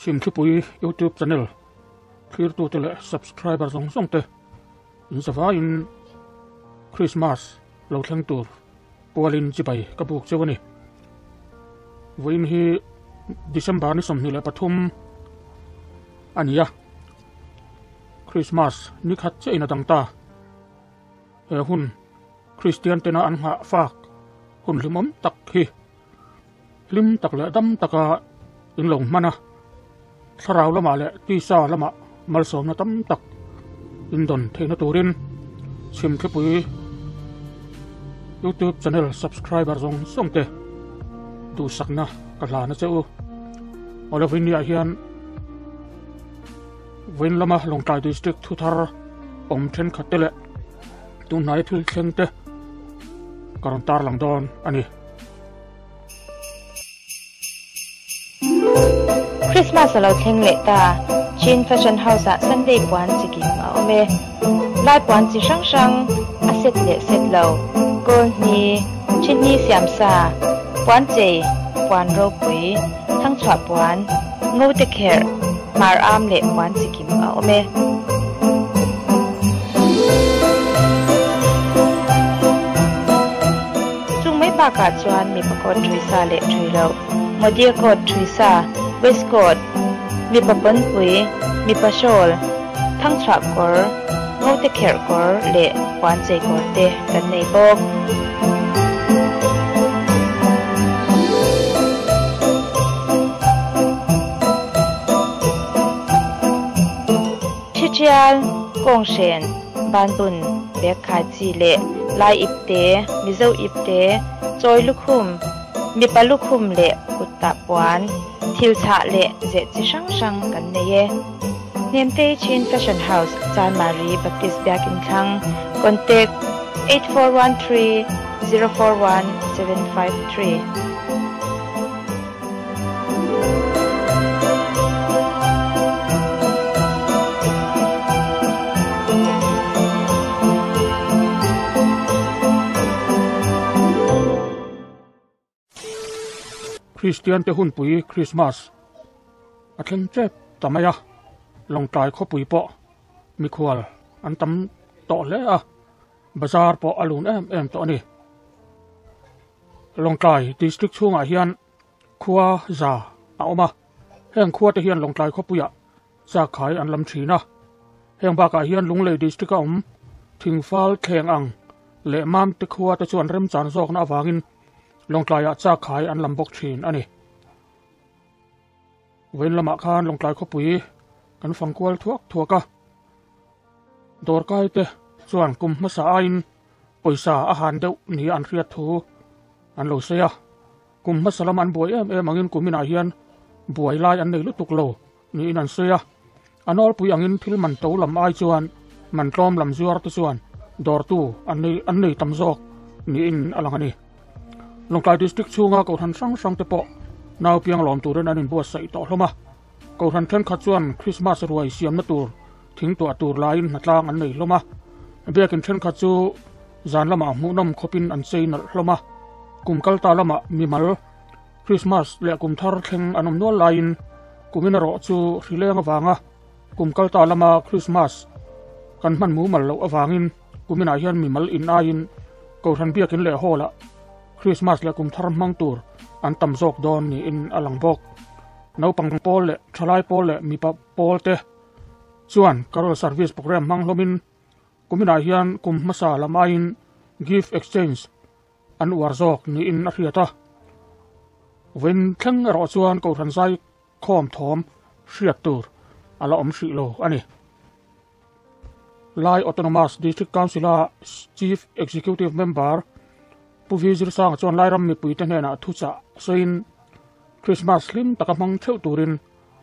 Chhimthlipui YouTube channel thlirtute leh subscriber zawng zawng te in zavaiin Christmas lo thleng tur pualin chibai ka buk cheu a ni. Vawiin hi December ni 23 a ni a, Christmas ni khat chiah in a dang ta. He hun Kristian tena an nghah fak hun hlimawm tak hi hlim tak leh dam taka in lo hman a, thlarau lamah leh tisa lamah malsawmna tam tak in dawn theihna turin Chhimthlipui YouTube channel subscriber zawng zawng te duhsakna ka hlan a che u. Awle vawinia hian vawiin lama Lawngtlai District thuthar awm thenkhat te leh tunhnai thil thleng te ka rawn tarlang dawn a ni. Christmas a lo thleng leh ta, Chin Fashion House ah Sunday puan chi kim a awm e. Lai puan chi hrang hrang, a set leh set lo, kawl hni, thi hni siam sa, puan chei, puan ropui, thangchhuah puan, ngo te kherh, hmar am leh puan chi kim a awm e. Chung mai bakah chuan mipa coat ṭhui sa leh ṭhui loh, Modia coat ṭhui sa, waistcoat, mipa pawnpui, mipa shawl, thangchhuah kawr, ngote kherh kawr leh puan chei kawr te kan nei bawk. Thiṭial, kawnghren, banbun, bag khai chi leh lai ipte, Mizo ipte, chawi lukhum, mipa lukhum leh kut tah puan, thil chhah leh zeh chi hrang hrang kan nei e. Hnemtei Chin Fashion House, Chanmari Baptist Biakin Thlang, Contact, 8413 041 753. Kristian te hunpui Krismas a thleng tep ta mai a, Lawngtlai khawpui pawh mikhual an tam tawh hle a, bazar pawh a lun em em tawh a ni. Lawngtlai District chhungah hian khua za a awm a, heng khua te hian Lawngtlai khawpuiah chakhai an lam thin a. Heng bakah hian Lunglei District a awm Thingfal thleng ang leh Mamte khua te chuan remchan zawkna avangin Lawngtlaiah chakhai an lam bawk thin a ni. Vawiin lamah khan Lawngtlai khawpui kan fang kual thuak thuak a, dawrkai te chuan kum hmasa aiin pawisa a han deuh nia an hriat thu an lo sawi a. Kum hmasa lam an buai em em angin kum inah hian buai lai an nei lutuk lo niin an sawi a. A nawlpui angin thil man to lam ai chuan man tlawm lam zuar te chuan dawrtu an nei an nei tam zawk niin a lang a ni. Lawngtlai District chhunga Kohhran hrang hrang te pawh nau piang lawm turin an inbuatsaih tawh hlawm a. Kohhran thenkhat chuan Krismas ruai siamna tur thing tuah tur laiin hnatlang an nei hlawm a. Biakin thenkhat chu zan lamah hmuhnawm khawpin an chei nalh hlawm a. Kum kal ta lamah mimal Krismas leh kum thar thleng an awm nual laiin kumin erawh chu hrileng avanga kum kal ta lama Krismas kan hman mumal loh avangin kuminah hian mimal in aiin Kohhran biakin leh hall ah Krismas leh kum thar hmang tur an tam zawk dawn niin a lang bawk. Naupang pawl leh thalai pawl leh mipa pawl te chuan Carol Service Programme hmang hlawmin kuminah hian kum hmasa lam aiin Gift Exchange an uar zawk niin a hriat a. Vawiin thleng erawh chuan Kohhran zai khawm thawm hriat tur a la awm hrih lo a ni. Lai Autonomous District Council-a Chief Executive Member Pu Vi Zirsanga chuan Lairam mipuite hnenah thuchah sawiin Krismas hlim taka hmang theuh turin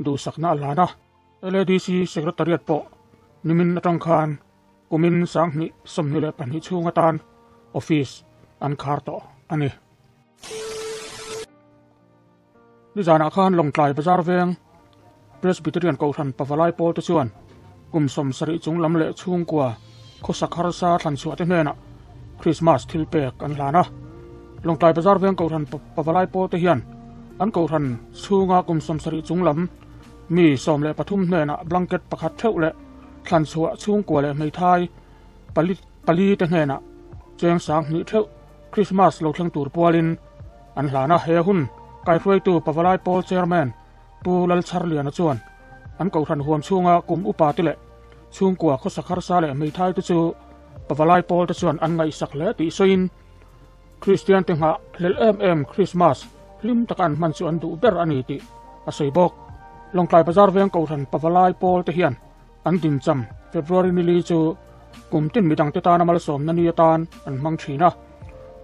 duhsakna a hlan a. LADC Secretariat pawh nimin atang khan kumin 2022 chhung atan office an khar tawh a ni. Nizanah khan Lawngtlai Bazar Veng Presbyterian Kohhran Pavalai pawl te chuan kum 70 chung lam leh chhungkua khawsak harsa thlanchhuah te hnenah Krismas thil pek an hlan a. Lawngtlai Bazar Veng Kohhran Pavalai pawl te hian an Kohhran chhunga kum 70 chung lam. Mi 13 hnenah blanket pakhat theuh leh thlan chhuah chhungkua leh hmeithai pali pali te hnenah cheng 2000 theuh Christmas lo thleng tur pualin an hlan a. He hun kaihruaitu Pavalai Pawl Chairman Pu Lalchharliana chuan an kohhran huam chhunga kum upa te leh chhungkua khawsak harsa leh hmeithai te chu Pavalai Pawl te chuan an ngaihsak hle tih sawiin Kristian te nghah hlelh em em Christmas hlim taka an hman chu an duh ber a ni tih a sawi bawk. Lawngtlai Bazar veng kohhran Pavalai Pawl te hian an dincham February nili chu kum tin midangte tana malsawmna ni atan an hmang thin a.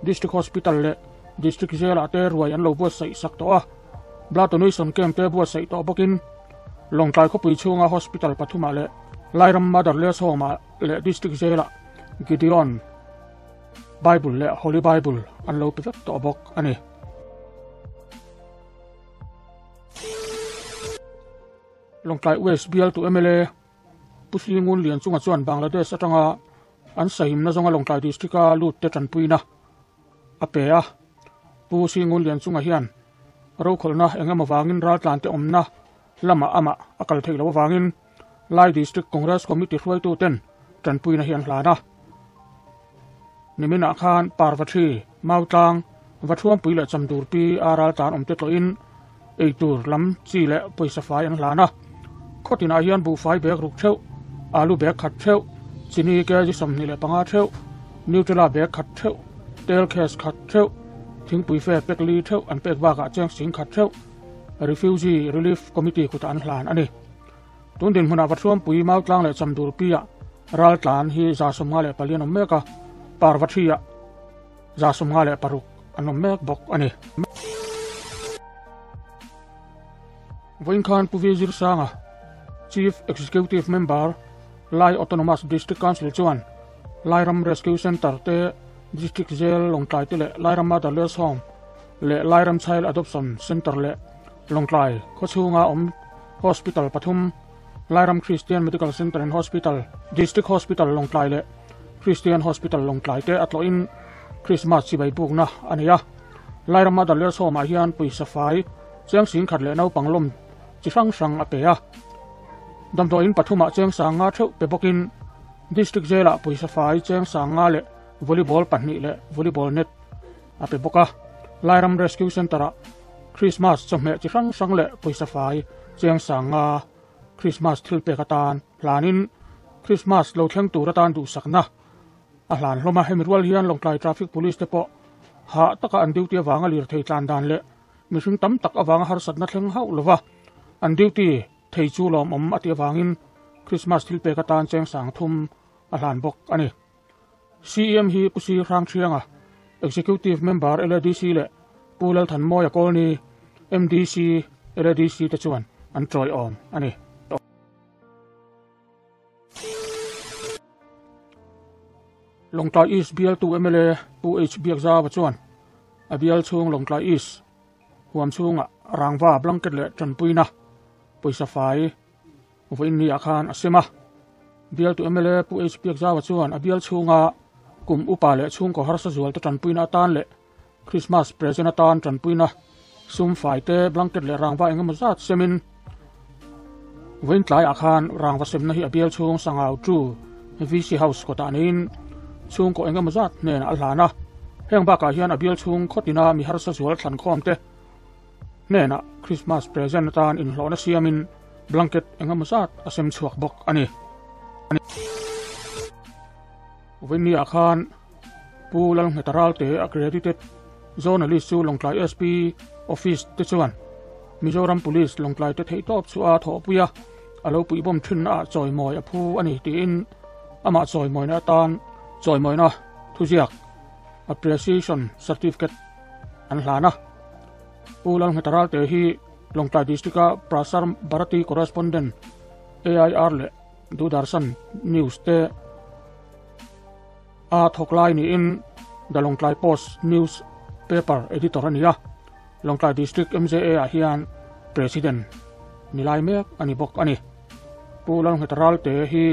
District Hospital leh District Jail-ah te ruai an lo buatsaih sak tawh a. Blood donation camp te buatsaih tawh bawkin Lawngtlai khawpui chhunga Hospital pathumah leh Lairam Mother Less Home-ah leh District Jail-ah Gideon Bible leh Holy Bible an lo pe vek tawh bawk a ni. Lawngtlai West bialtu mla Pu Hlingun Lianchunga chuan Bangladesh atanga an sahimna zawnga Lawngtlai District-a lut te tanpuina a pe a. Pu Hlingun Lianchunga hian rokhawlhna eng emaw vangin raltlante awmna lamah amah a kal theih loh avangin Lai District Congress Committee hruaituten tanpuina hi an hlan a. Niminah khan Parvathi, Mautlang, Vathuampui leh Chamdurpi a raltlan awmte tlawhin eitur lam chi leh pawisa fai an hlan a. Khawtinah hian buhfai bag ruk theuh, alu bag khat theuh, chini kg 25 theuh, Nutella bag khat theuh, tel case khat theuh, thingpui fe pack li theuh an pek bakah cheng sing khat theuh Refugee Relief Committee kutah an hlan a ni. Tun dinhmunah Vathuampui, Mautlang leh Chamdurpi-ah raltlan hi 54 an awm mek a, Parvathi-ah 56 an awm mek bawk a ni. Vawiin khan Pu V Zirsanga, Chief Executive Member, Lai Autonomous District Council chuan Lairam Rescue Centre te, District Jail Lawngtlai te leh Lairam Motherless Home leh Lairam Child Adoption Centre leh Lawngtlai khawchhunga awm Hospital pathum, Lairam Christian Medical Centre and Hospital, District Hospital Lawngtlai leh Christian Hospital Lawngtlai te a tlawhin Christmas chibai bukna a nei a. Lairam Motherless Home-ah hian pawisa fai cheng 10,000 leh naupang lawm chi hrang hrang a pe a. Damdawiin pathumah cheng 50 theuh pe bawkin District Jail-ah pawisa fai cheng 50 leh volleyball pahnih leh volleyball net a pe bawk a. Lairam Rescue Centre-ah Christmas chawhmeh chi hrang hrang leh pawisa fai cheng 50 Christmas thil pek atan hlanin Christmas lo thleng tur atan duhsakna a hlan hlawm a. Hemi rual hian Lawngtlai Traffic Police te pawh hah taka an duty avanga lirthei tlan dan leh mihring tam tak avanga harsatna thleng hauh lova an duty thei chu lawmawm a tih avangin Christmas thil pek atan cheng 3000 a hlan bawk a ni. CEM hi Pu Si Hrangthianga, Executive Member LADC leh Pu Lalthanmawia Kawlni, MDC LADC te chuan an tawiawm a ni. Lawngtlai East bialtu mla Pu H Biakzauva chuan a bial chhung Lawngtlai East huam chhungah rangva blanket leh tanpuina pawisa fai Vawiin ni ah khan a sem a. Bialtu mla Pu H Biakzauva chuan a bial chhunga kum upa leh chhungkaw harsa zual te tanpuina atan leh Christmas present atan tanpuina sum fai te blanket leh rangva engemaw zat semin vawiin tlaiah khan rangva semna hi a bial chhung Sangau Tu VC House kawtah neiin chhungkaw engemaw zat hnenah a hlan a. Heng bakah hian a bial chhung khawtina mi harsa zual thlankhawm te hnenah Christmas present atan inhlawhna siamin blanket engemaw zat a sem chhuak bawk a ni. Vawiin ni ah khan Pu Lalngheta Ralte accredited journalist chu Lawngtlai SP office te chuan Mizoram Police Lawngtlai te theihtawp chu a thawhpui a, a lo puihbawm thinna ah chawimawi a phu a ni tiin amah chawimawina atan chawimawina thuziak appreciation certificate an hlan a. Pu Lalngheta Ralte hi Lawngtlai District-a Prasar Bharati Correspondent AIR leh Doordarshan News te a thawk lai niin The Lawngtlai Post News Paper Editor a ni a. Lawngtlai District MJA ah hian President ni lai mek a ni bawk a ni. Pu Lalngheta Ralte hi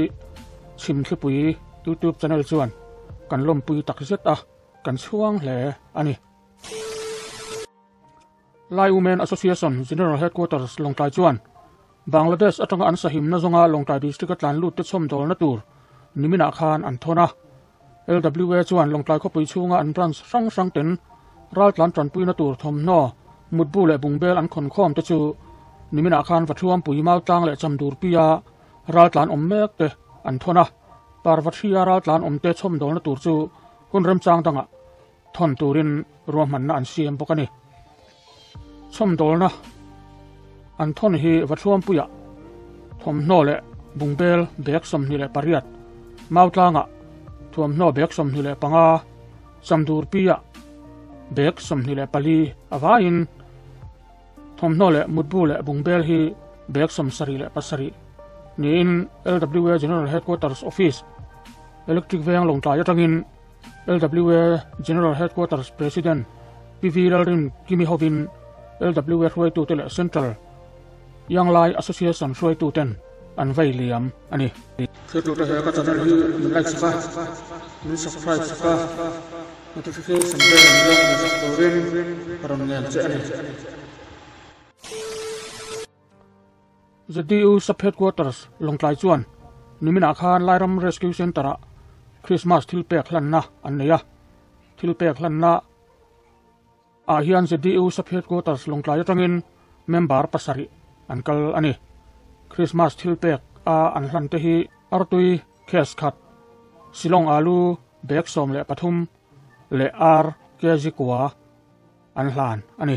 Chhimthlipui YouTube channel chuan kan lawmpui tak zet a, kan chhuang hle a ni. Lai Women Association General Headquarters Lawngtlai chuan. Bangladesh atanga an sahimna zawnga Lawngtlai District-a tlan lut te chhawmdawlna tur niminah khan an thawn a. LWA chuan Lawngtlai khawpui chhunga an branch hrang hrang ten raltlan tanpuina tur thawmhnaw, mutbu leh bungbel an khawn khawm te chu niminah khan Vathuampui Mautlang leh Chamdurpuia raltlan awm mek te an thawn a. Parvathria raltlan awm te chhawmdawlna tur chu hun remchang dangah thawn turin ruahmanna an siam bawk a ni. Chhawmdawlna an thawn hi Vathuampuiah thawmhnaw leh bungbel bag 28, Mautlangah thuamhnaw bag 25, Chamdurpiah bag 24 a vaiin thawmhnaw leh mutbu leh bungbel hi bag 77 niin LWA General Headquarters Office, Electric Veng Lawngtlai atangin LWA General Headquarters President PV Lalrin Kimi hovin LWA hruaitute leh Central Young Lai Association hruaituten an vei liam a ni. Thiltute he ka channel hi min like sak a, min subscribe sak a, notification bell min lo hmu sak turin ka rawn ngen che a ni. ZDU Sub-Headquarters, Lawngtlai chuan niminah khan Lairam Rescue Centre-ah Krismas thilpek hlanna an nei a. Thilpek hlanna ah hian ZDU Sub-Headquarters Lawngtlai atangin member pasarih an kal a ni. Krismas thilpek a an hlan te hi artui case khat, Shillong alu bag 13 leh ar kg kua an hlan a ni.